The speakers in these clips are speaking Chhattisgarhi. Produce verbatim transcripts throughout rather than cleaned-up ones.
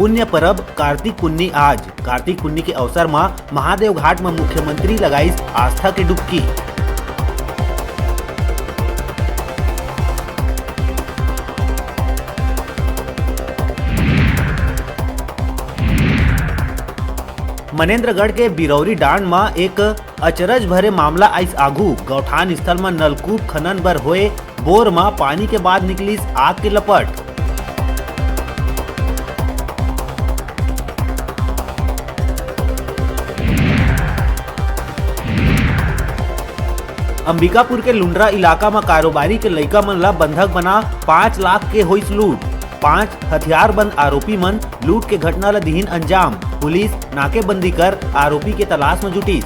पुण्य परब कार्तिक पुन्नी आज। कार्तिक पुन्नी के अवसर म महादेव घाट म मुख्यमंत्री लगाइस आस्था के डुबकी। मनेंद्रगढ़ के बिरौरी डांड म एक अचरज भरे मामला आइस आघू। गौठान स्थल म नलकूप खनन बर होए बोर म पानी के बाद निकलिस आग के लपट। अंबिकापुर के लुंडरा इलाका म कारोबारी के लइका मन ला बंधक बना पाँच लाख के होइस लूट। पांच हथियारबंद आरोपी मन लूट के घटना ल दिहिन अंजाम। पुलिस नाकेबंदी कर आरोपी के तलाश म जुटिस।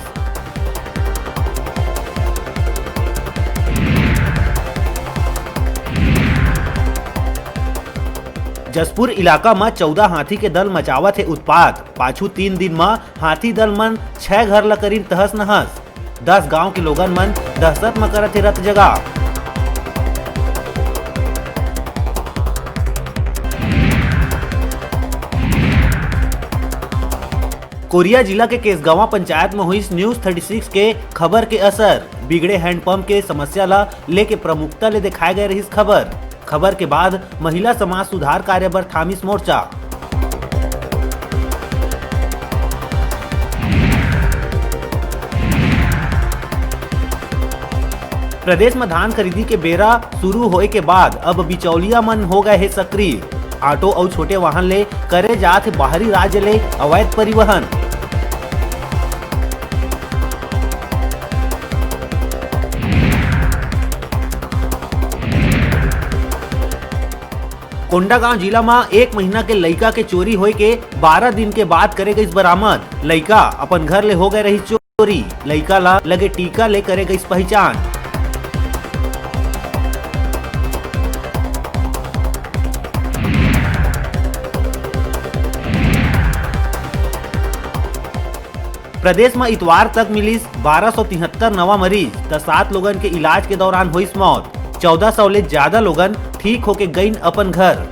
जशपुर इलाका म चौदह हाथी के दल मचावत हे उत्पात। पाछू तीन दिन म हाथी दल मन छह घर ल करीन तहस नहस। दस गांव के लोगन मन दहशत म करत हे रत जगा। कोरिया जिला के केसगवा पंचायत म होइस न्यूज थर्टी सिक्स के खबर के असर। बिगड़े हैंडपंप के समस्या ल लेके प्रमुखता ले देखाए गए रहिस खबर। खबर के बाद महिला समाज सुधार कार्य बर थामिस मोर्चा। प्रदेश म धान खरीदी के बेरा शुरू होए के बाद अब बिचौलिया मन हो गए हे सक्रिय। ऑटो अउ छोटे वाहन ले करे जात हे बाहरी राज्य ले अवैध परिवहन। कोंडागांव जिला म एक महीना के लइका के चोरी होए के बारह दिन के बाद करे गइस बरामद। लइका अपन घर ले हो गए रहिस चोरी। लइका ला लगे टीका ले करे गइस पहचान। प्रदेश म इतवार तक मिलिस बारह सौ तिहत्तर नवा मरीज, त सात लोगन के इलाज के दौरान होइस मौत। चौदह सौ ले ज्यादा लोगन ठीक होके गइन अपन घर।